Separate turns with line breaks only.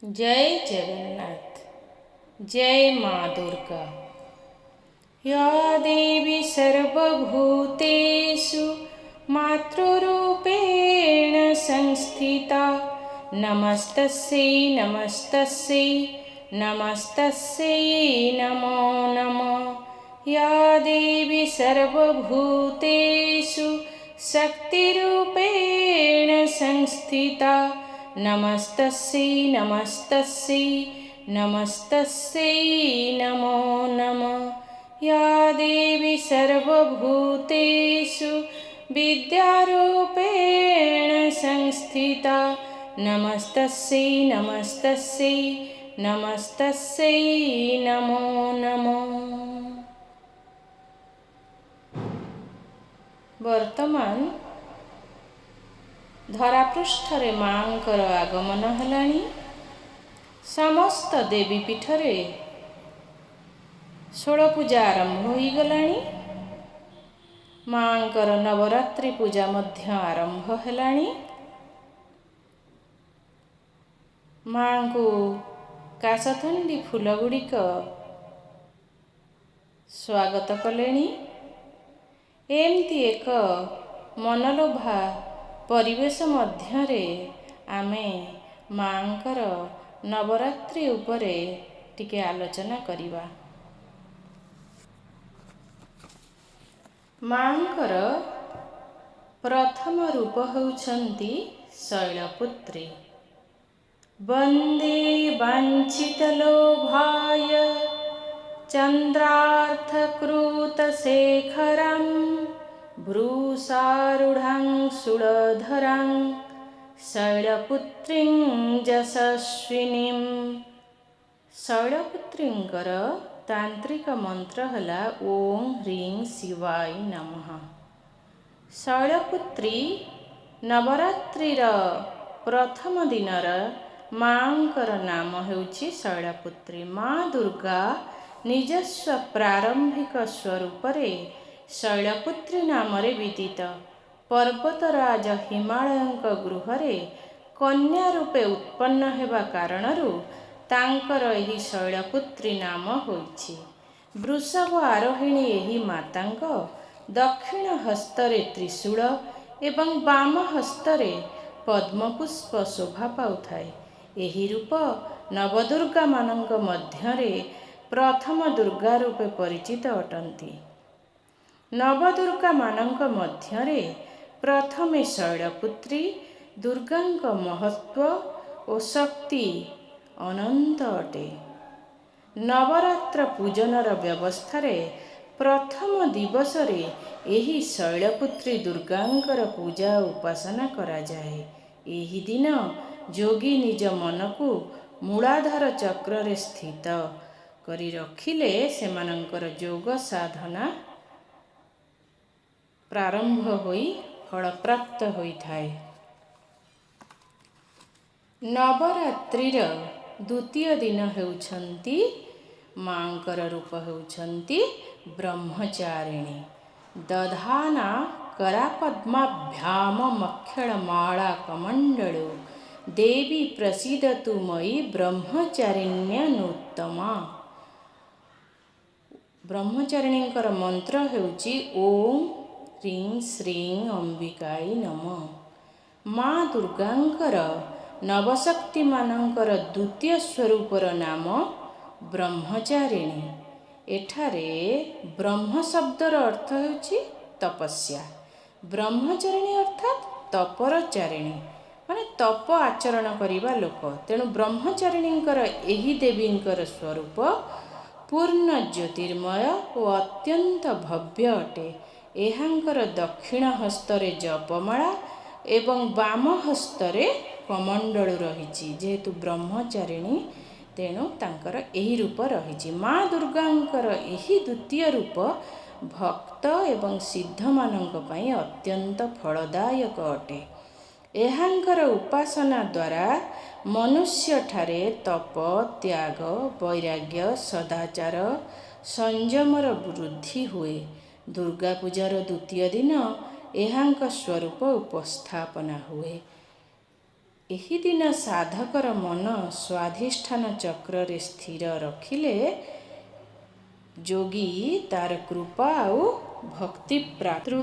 ଜୟ ଜଗନ୍ନାଥ, ଜୟ ମା ଦୁର୍ଗା। ୟା ଦେବୀ ସର୍ବଭୂତେଷୁ ମାତୃରୂପେଣ ସଂସ୍ଥିତା, ନମସ୍ତସ୍ୟୈ ନମସ୍ତସ୍ୟୈ ନମସ୍ତସ୍ୟୈ ନମୋ ନମଃ। ୟା ଦେବୀ ସର୍ବଭୂତେଷୁ ଶକ୍ତିରୂପେଣ ସଂସ୍ଥିତା, ନମସ୍ତସ୍ୟୈ ନମସ୍ତସ୍ୟୈ ନମସ୍ତସ୍ୟୈ ନମୋ ନମଃ। ୟା ଦେବୀ ସର୍ବଭୂତେଷୁ ବିଦ୍ୟାରୂପେଣ ସଂସ୍ଥିତା, ନମସ୍ତସ୍ୟୈ ନମସ୍ତସ୍ୟୈ ନମସ୍ତସ୍ୟୈ ନମୋ ନମଃ। ବର୍ତ୍ତମାନ ଧରାପୃଷ୍ଠରେ ମାଙ୍କର ଆଗମନ ହେଲାଣି। ସମସ୍ତ ଦେବୀ ପୀଠରେ ଷୋଳ ପୂଜା ଆରମ୍ଭ ହୋଇଗଲାଣି। ମାଙ୍କର ନବରାତ୍ରି ପୂଜା ମଧ୍ୟ ଆରମ୍ଭ ହେଲାଣି। ମାଙ୍କୁ କାଶତଣ୍ଡି ଫୁଲ ଗୁଡ଼ିକ ସ୍ୱାଗତ କଲେଣି। ଏମିତି ଏକ ମନଲୋଭା ପରିବେଶ ମଧ୍ୟରେ ଆମେ ମାଙ୍କର ନବରାତ୍ରି ଉପରେ ଟିକେ ଆଲୋଚନା କରିବା। ମାଙ୍କର ପ୍ରଥମ ରୂପ ହେଉଛନ୍ତି ଶୈଳପୁତ୍ରୀ। ବନ୍ଦେ ବାଞ୍ଛିତଲୋଭାୟ ଚନ୍ଦ୍ରାର୍ଥକୃତଶେଖରାं ଭ୍ରୂଷାରୂଢ଼ାं ଶୂଳଧରାं ଶୈଳପୁତ୍ରୀं ଯଶସ୍ୱିନୀं। ଶୈଳପୁତ୍ରୀଙ୍କର ତାନ୍ତ୍ରିକ ମନ୍ତ୍ର ହେଲା ଓଁ ହ୍ରୀଂ ଶିବାୟ ନମଃ। ଶୈଳପୁତ୍ରୀ ନବରାତ୍ରିର ପ୍ରଥମ ଦିନର ମାଙ୍କର ନାମ ହେଉଛି ଶୈଳପୁତ୍ରୀ। ମା ଦୁର୍ଗା ନିଜସ୍ୱ ପ୍ରାରମ୍ଭିକ ସ୍ୱରୂପରେ ଶୈଳପୁତ୍ରୀ ନାମରେ ବିଦିତ। ପର୍ବତରାଜ ହିମାଳୟଙ୍କ ଗୃହରେ କନ୍ୟା ରୂପେ ଉତ୍ପନ୍ନ ହେବା କାରଣରୁ ତାଙ୍କର ଏହି ଶୈଳପୁତ୍ରୀ ନାମ ହୋଇଛି। ବୃଷଭ ଆରୋହିଣୀ ଏହି ମାତାଙ୍କ ଦକ୍ଷିଣ ହସ୍ତରେ ତ୍ରିଶୂଳ ଏବଂ ବାମ ହସ୍ତରେ ପଦ୍ମପୁଷ୍ପ ଶୋଭା ପାଉଥାଏ। ଏହି ରୂପ ନବଦୁର୍ଗାମାନଙ୍କ ମଧ୍ୟରେ ପ୍ରଥମ ଦୁର୍ଗା ରୂପେ ପରିଚିତ ଅଟନ୍ତି। ନବଦୁର୍ଗାମାନଙ୍କ ମଧ୍ୟରେ ପ୍ରଥମେ ଶୈଳପୁତ୍ରୀ ଦୁର୍ଗାଙ୍କ ମହତ୍ତ୍ୱ ଓ ଶକ୍ତି ଅନନ୍ତ ଅଟେ। ନବରାତ୍ର ପୂଜନର ବ୍ୟବସ୍ଥାରେ ପ୍ରଥମ ଦିବସରେ ଏହି ଶୈଳପୁତ୍ରୀ ଦୁର୍ଗାଙ୍କର ପୂଜା ଉପାସନା କରାଯାଏ। ଏହି ଦିନ ଯୋଗୀ ନିଜ ମନକୁ ମୂଳାଧାର ଚକ୍ରରେ ସ୍ଥିତ କରି ରଖିଲେ ସେମାନଙ୍କର ଯୋଗ ସାଧନା ପ୍ରାରମ୍ଭ ହୋଇ ଫଳପ୍ରାପ୍ତ ହୋଇଥାଏ। ନବରାତ୍ରିର ଦ୍ୱିତୀୟ ଦିନ ହେଉଛନ୍ତି ମାଙ୍କର ରୂପ ହେଉଛନ୍ତି ବ୍ରହ୍ମଚାରିଣୀ। ଦଧାନା କରାପଦ୍ମାଭ୍ୟାମ ମକ୍ଷଳମାଳା କମଣ୍ଡଳୁ ଦେବୀ ପ୍ରସିଦତୁ ମୟି ବ୍ରହ୍ମଚାରିଣ୍ୟନୁତ୍ତମା। ବ୍ରହ୍ମଚାରିଣୀଙ୍କର ମନ୍ତ୍ର ହେଉଛି ଓଁ ହ୍ରୀଂ ଶ୍ରୀଂ ଅମ୍ବିକାଇ ନମଃ। ମା ଦୁର୍ଗାଙ୍କର ନବଶକ୍ତିମାନଙ୍କର ଦ୍ୱିତୀୟ ସ୍ୱରୂପର ନାମ ବ୍ରହ୍ମଚାରିଣୀ। ଏଠାରେ ବ୍ରହ୍ମ ଶବ୍ଦର ଅର୍ଥ ହେଉଛି ତପସ୍ୟା। ବ୍ରହ୍ମଚାରିଣୀ ଅର୍ଥାତ୍ ତପର ଚାରିଣୀ, ମାନେ ତପ ଆଚରଣ କରିବା ଲୋକ। ତେଣୁ ବ୍ରହ୍ମଚାରିଣୀଙ୍କର ଏହି ଦେବୀଙ୍କର ସ୍ୱରୂପ ପୂର୍ଣ୍ଣ ଜ୍ୟୋତିର୍ମୟ ଓ ଅତ୍ୟନ୍ତ ଭବ୍ୟ ଅଟେ। ଏହାଙ୍କର ଦକ୍ଷିଣ ହସ୍ତରେ ଜପମାଳା ଏବଂ ବାମ ହସ୍ତରେ କମଣ୍ଡଳୁ ରହିଛି। ଯେହେତୁ ବ୍ରହ୍ମଚାରିଣୀ, ତେଣୁ ତାଙ୍କର ଏହି ରୂପ ରହିଛି। ମା ଦୁର୍ଗାଙ୍କର ଏହି ଦ୍ୱିତୀୟ ରୂପ ଭକ୍ତ ଏବଂ ସିଦ୍ଧମାନଙ୍କ ପାଇଁ ଅତ୍ୟନ୍ତ ଫଳଦାୟକ ଅଟେ। ଏହାଙ୍କର ଉପାସନା ଦ୍ୱାରା ମନୁଷ୍ୟଠାରେ ତପ, ତ୍ୟାଗ, ବୈରାଗ୍ୟ, ସଦାଚାର, ସଂଯମର ବୃଦ୍ଧି ହୁଏ। ଦୁର୍ଗା ପୂଜାର ଦ୍ୱିତୀୟ ଦିନ ଏହାଙ୍କ ସ୍ୱରୂପ ଉପସ୍ଥାପନା ହୁଏ। ଏହି ଦିନ ସାଧକର ମନ ସ୍ୱାଧିଷ୍ଠାନ ଚକ୍ରରେ ସ୍ଥିର ରଖିଲେ ଯୋଗୀ ତାର କୃପା ଆଉ ଭକ୍ତି ପ୍ରାପ୍ତ।